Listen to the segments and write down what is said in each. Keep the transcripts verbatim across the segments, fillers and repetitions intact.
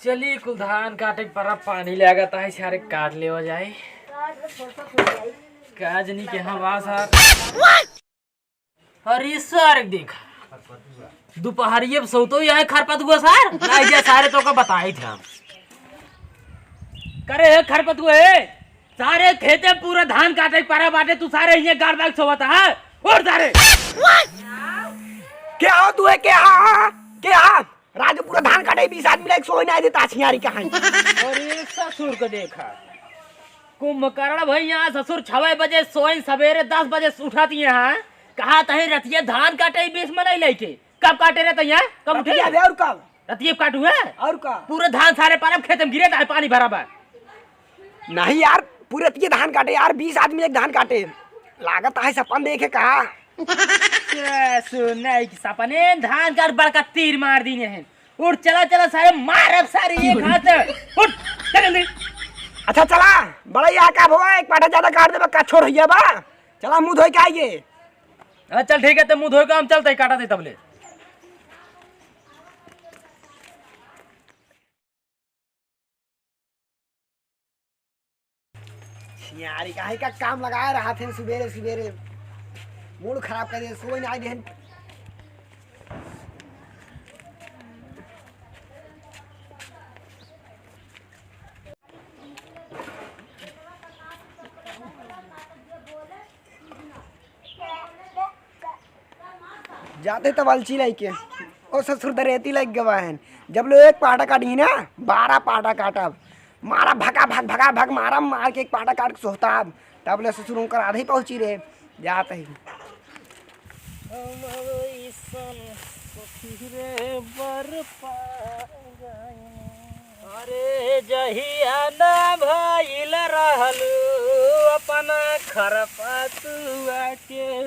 चली, कुल धान काटे के परा, पानी लागत है, सारे काट लेवा जाए। काज नहीं के, हाँ, वाह सार। अरे सार, देख, दुपहरिये पे सोतो ही है खरपतुआ सार। नहीं जा सारे, तो का बताई थे हम। करे है खरपतुआ है, सारे खेते पूरा धान काटे के परा बाटे, तू सारे हियाँ गाड़ बाग सोवत है। उठ सारे। क्या हो तू है, क्या? क्या? रात में पूरा धान काटे, बीस आदमी लायक सोए ना देता, छियारी कहाँ? अरे ससुर को देखा, कुंभकर्ण भैया, ससुर छवे बजे सोए, सवेरे दस बजे उठाती हैं, कहा तही रतिये धान काटे, बीस मनई लेके। कब काटे रे तैया? कब उठे? अबे और कब? रतिये काटू है? और का? पूरे धान सारे पारब, खेत में गिरे, ताहे पानी भरा बा। नहीं यार, पूरे रतिये धान काटे यार, बीस आदमी एक धान काटे। लागत है सपन देखे कहा। ए, सुन, नहीं कि सपने धान काट बड़का तीर मार दीने हैं। उठ, चला, चला, सारे मारब, सारे एक हाथ। उठ, चल जल्दी। अच्छा, चला, बड़ा ही आका भवा, एक पाटा ज्यादा काट देबा, का छोड़ होइया बा? चला, मुंह धोई के आइए। हाँ, चल, ठीक है, तो मुंह धोई के हम चलते हैं, काटा दे तबले। छियारी काहे का काम लगाए रहत हैं सुबेरे सुबेरे, मूड खराब कर दे, सोई ना देहन। जाते तब अलची लइके, ओ ससुर दरेती लग गवा है। जब लोग एक पाटा काटी ना, बारह पाटा काटब, मारा भगा भग, भगा भग, मारा मार के एक पाटा काट के सोहताब। तब ले ससुर उनकर आधे ही पहुँची रहे, जात ही। हम अइसन सखी रे बर पा गइनी। अरे जहिया ना भइल रहलू अपना खरपतुआ के,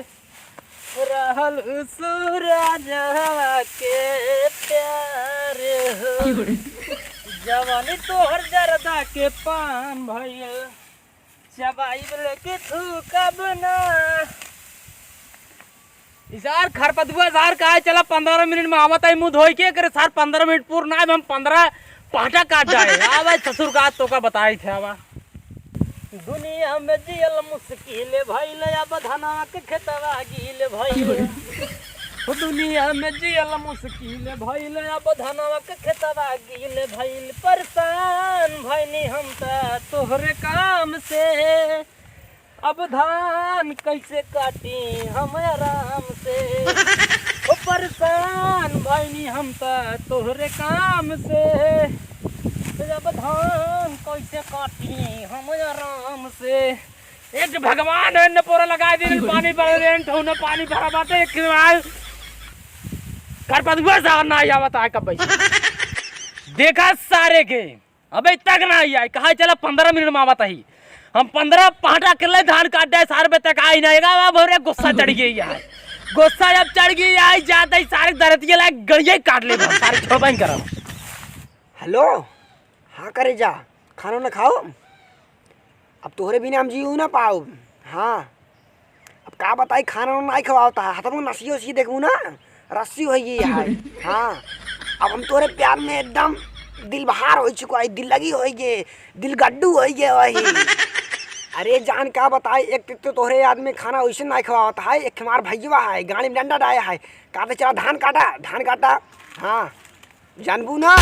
रहलू सूरजवा के प्यार हो। क्यों रे? जवानी तोहर जरदा के पान भइल। चबाइब लेके थूकब ना। ई सार खरपतुआ सार कहे चला पन्द्रह मिनट में आवत है मुंह धोई के, करे सार पन्द्रह मिनट पूर्ण ना, हम पन्द्रह पाटा काट जाए। आवा ससुर का आज तोका बताई थे आवा। दुनिया में जियल मुश्किल भइल, अब धनवा के खेतवा गील भइल। हो दुनिया में जियल मुश्किल भइल, अब धनवा के खेतवा गील भइल। परेशान भइनी हम त तोहरे काम से, अब धान कैसे काटी हम आराम से। ओ परेशान भइनी हम त तोहरे काम से, अब धान कैसे काटी हम आराम से। एक भगवान है, न पोरा लगा दे, पानी भर दे, ठौना पानी भरा बाटे, एक खरपतुआ सार ना आवत है कब। देखा सारे के, अबे तक ना आई, कहा चला पन्द्रह मिनट में आवत ही। हम पन्द्रह पाटा के ले धान काट दे, सार बे तक आई ना, एगा अब हमरे गुस्सा चढ़ गई है। गुस्सा जब चढ़ गई आई, जात ही सारे दरतिया लायक गड़िया ही काट ले, सारे छोड़बा ही करब। हेलो, हाँ करे जा, खाना ना खाओ? अब तोहरे बिना हम जीऊ ना पाउब। हाँ, अब का बताई, खाना उना नाई खवावता है, हाथ में नसियो सी देखबू ना, रस्सी होई गई है। हाँ, अब हम तोहरे प्यार में एकदम दिल बहार हो चुका है, दिल लगी होई गे, दिल गड्डू होई गे वही। अरे जान का बताई, एक तो तोहरे याद में खाना वैसे नाई खवावता है, एक हमार भैया है, गाड़ी में डंडा डाया है, कहते चला धान काटा, धान काटा। हाँ, जानबू ना,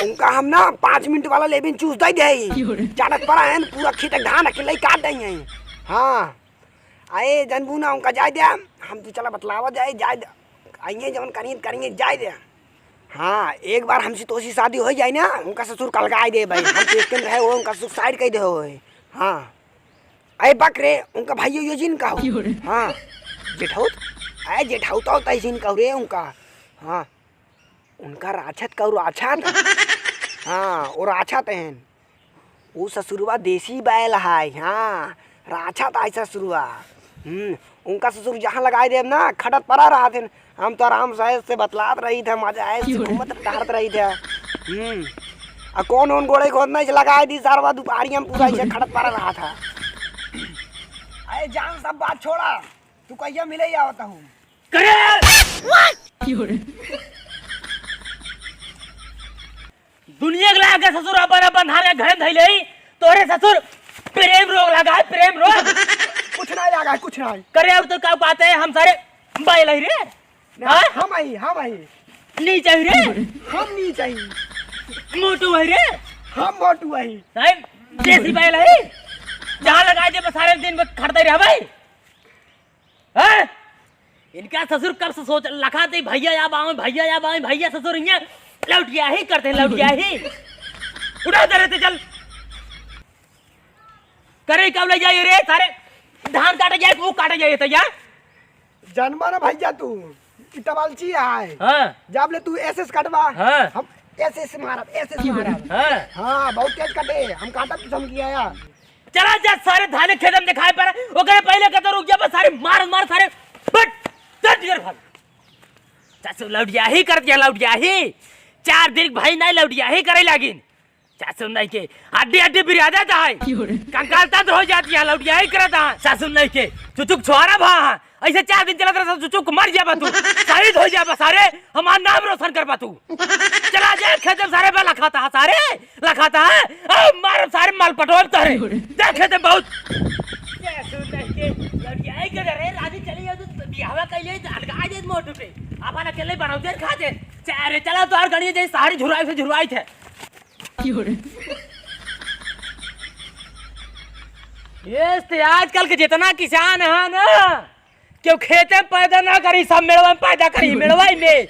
उनका हम ना पाँच मिनट वाला लेबिन चूस दे दे। क्यों रे? जानत पड़ा है, पूरा खेत धान अकेले ही काट दे हैं। हाँ, आए जानबू ना, उनका जाए दे, हम तो चला बतलावा जाए, जाए दे, आइए जवन करिए करिए, जाए दे। हाँ, एक बार हमसे तोसी शादी हो जाए ना, उनका ससुर कलगाए दे भाई, हम तो एक दिन रहे हो, उनका ससुर साइड कर दे हो। हाँ, अरे बक रे, उनका भाइयों यो जिन का हो। क्यों रे? हाँ, जेठाउत, अरे जेठाउत तो तैसीन का रे उनका। हाँ, उनका राछत का राछत। हाँ, वो राछत हैं। वो ससुरवा देसी बैल है, हाँ, राछत है ससुरवा। हम्म, उनका ससुर जहाँ लगाए देब ना, खटत पड़ा रहा थे। हम तो आराम से, से बतलात रही थे, मजा आए से क्यों रे? घूमत टहरत रही थे। हम्म, आ कौन उन गोड़े खोद नहीं लगाए दी सारवा, दोपहरी हम पूरा ऐसे खटत पड़ा रहा था। अरे जान, सब बात छोड़ा, तू कहिया मिले ही आवता हूँ। करे! क्यों रे? दुनिया के लागे ससुर अपन अपन धान के घरे धइले ही, तोरे ससुर प्रेम रोग लगा है, प्रेम रोग। कुछ नाहीं लगा है, कुछ नाहीं। करे और तो का बात है, हम सारे बैल ही रे। ना, हाँ? हम ही, हम ही। नीच ही रे। हम नीच ही। मोटू ही रे। हम मोटू ही। नहीं, देसी बैल ही। जहाँ लगा दे बस सारे दिन में खड़ते रह भाई। हैं? इनका ससुर कब से सोच लखा थे, भैया या बावे, भैया या बावे, भैया ससुर इहाँ लौट गया ही करते, लौट गया ही। उठा दे रे ते चल। करे कब ले जाइए रे सारे? धान काटे जाए, वो काटे जाइए तैयार। जन्मा ना भैया तू, ई टबालची है। हाँ। जब ले तू एस एस कटवा, हाँ। हम एस एस मारब, एस एस मारब। हाँ। हाँ, बहुत तेज कटे, हम काटब तो हम किया यार। चला जा सारे धाने खेत में दिखाई पड़ा, ओकरे पहले कहता रुक जा, बस सारे मार, मार सारे, फट, चल ढेर भाग। चाचू लौट गया ही कर दिया, लौट गया ही। चार दिन भाई नहीं लौट गया ही करे लागिन। सासुन नहीं के हड्डी हड्डी बिरादत है। क्यों रे? कंकाल तंत्र हो जाती है, लौटिया ही करत है। सासुन नहीं के चुचुक छोरा भा है। ऐसे चार दिन चलत रहा, चुचुक मर जाबा तू, शहीद हो जाबा सारे, हमार नाम रोशन करबा तू। चला जा खेत में सारे बा लखाता है, सारे लखाता है। अब मार सारे माल पटोल तोरे। क्यों रे? जा खेत में बहुत। सासुन नहीं के लौटिया ही कर रे, राजी चली जा तू, बियाहवा कैले अलगा दे मोटू पे। अपन अकेले बनाओ दे खा दे। चाहे रे चला तो और गणिए जे सारी झुरवाई से झुरवाई थे। ये ते आजकल के जितना किसान है ना, केहू खेते में पैदा ना करी, सब मेड़वा में पैदा करी, मेड़वा ही में।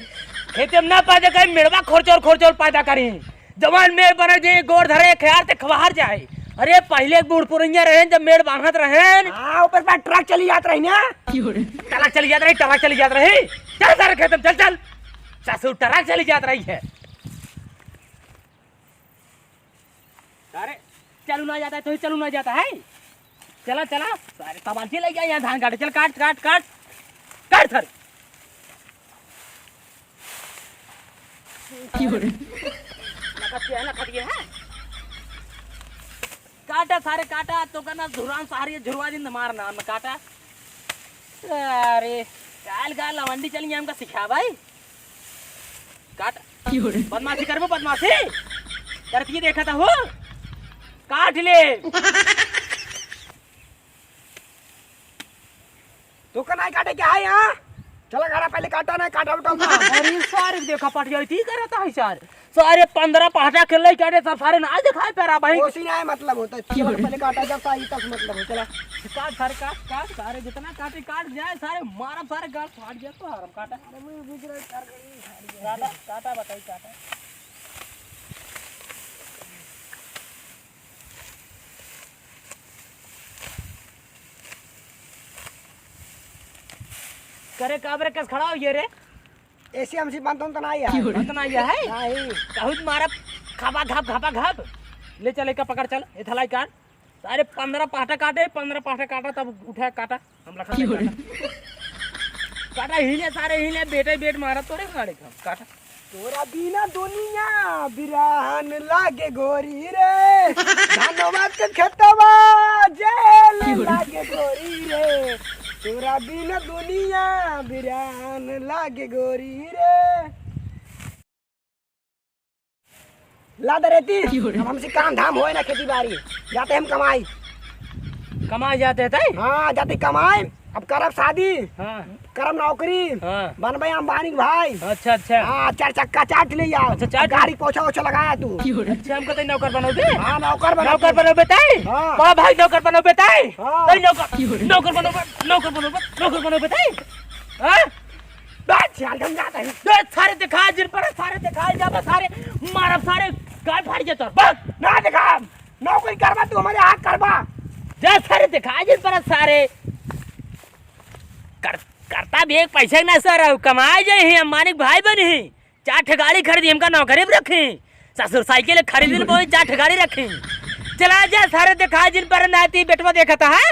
खेते में ना पैदा करी, मेड़वा खोरचोर खोरचोर पैदा करी। जवान मेड़ बने जे गोड़ धरे, ख्याल ते खबार जाए। अरे पहले के बूढ़ पुरनिया रहे, जब मेड़ बांधत रहे। हाँ, ऊपर पर ट्रक चली जात रही ना। ट्रक चली जात रही, ट्रक चली जात रही। चल सारे खेत में, चल, चल। सासू ट्रक चली जात रही है। अरे, चलू ना जाता है, तो ही चलू ना जाता है। चला, चला, सारे तबालची लग गया यहाँ धान काटे। चल, काट, काट, काट, काट सर। क्यों रे? नखत के है, नखत के है। काटा सारे, काटा, तो का ना झुरान सारी झुरवा दिन मारना, हम काटा। अरे, काल का लवंडी चली हमका सिखा भाई। काट। क्यों रे? बदमाशी करबो, बदमाशी। करती देखा था हो। काट ले। तो का नाहीं काटे क्या है यहाँ? चला घरा पहले काटा ना, काटा उठा ना। अरे सारे देखा पट जाई थी करता है सारे। सारे पन्द्रह पहाटा के लई काटे सब सारे ना दिखाई पे रहा भाई। ओसी ना है मतलब होता है। चला पहले काटा जब साई तक मतलब हो, चला। काट सारे, काट, काट सारे, जितना काटे काट जाए सारे, मारब सारे, गाल फाट जाए तो हरम काटा। अरे वो गुजरात सरकारी काटा, काटा बताई, काटा। करे काबरे कस खड़ा हो ये रे? एसी हमसे बनत तो ना आया। बनत ना आया है? नहीं। कहूँ मारा खाबा घाप, घापा घाप। ले चल, एका पकड़ चल, ए थलाई काट। सारे पन्द्रह पहाटा काटे, पन्द्रह पहाटा काटा, तब उठा काटा, हम लखा काटा। काटा हिले, सारे हिले, बेटे बेट मारा, तोरे गाड़े का, काटा। तोरा बिना दुनिया बिरान लागे गोरी रे, धनवा के खेतवा जेल लागे गोरी रे, तोरा बिना दुनिया बिरान लागे गोरी रे। ला दे रेती। अब हमसे काम धाम होए ना, खेती बाड़ी, जाते हम कमाई। कमाई जाते हैं तई? हाँ, जाते कमाई। अब करब शादी, हाँ। करब नौकरी, हाँ। बनबे अंबानी के भाई। अच्छा, अच्छा। हाँ, चार चक्का चाट ले आओ। अच्छा, चाट। गाड़ी पोछा ओछा लगाया तू। अच्छा, हमको तई नौकर बनोबे? हाँ, नौकर बनोबे। नौकर बनोबे तई? हाँ। बड़ा भाई नौकर बनोबे तई? हाँ। तई नौकर, नौकर बनोबे, नौकर बनोबे, नौकर बनोबे तई? हाँ? बस, साले हम जाते हैं। ए, सारे दिखा, जिन पर सारे दिखा, जा बस सारे, मारब सारे, गाल फाड़ के तोर, बस। ना दिखा, नौकरी करबा तू, हमारे हाथ करबा। जा सारे दिखा, जिन पर सारे। कर-, करता भी एक पैसे ना सर, कमाए जाए ही, अंबानी के भाई बनी ही। चार ठे गाड़ी खरीदी, हमका नौकरी पे रखी। ससुर साइकिल खरीदी, बोली, चार ठे गाड़ी रखी। चला जा सारे दिखा, जिन पर नाती बेटवा देखता है।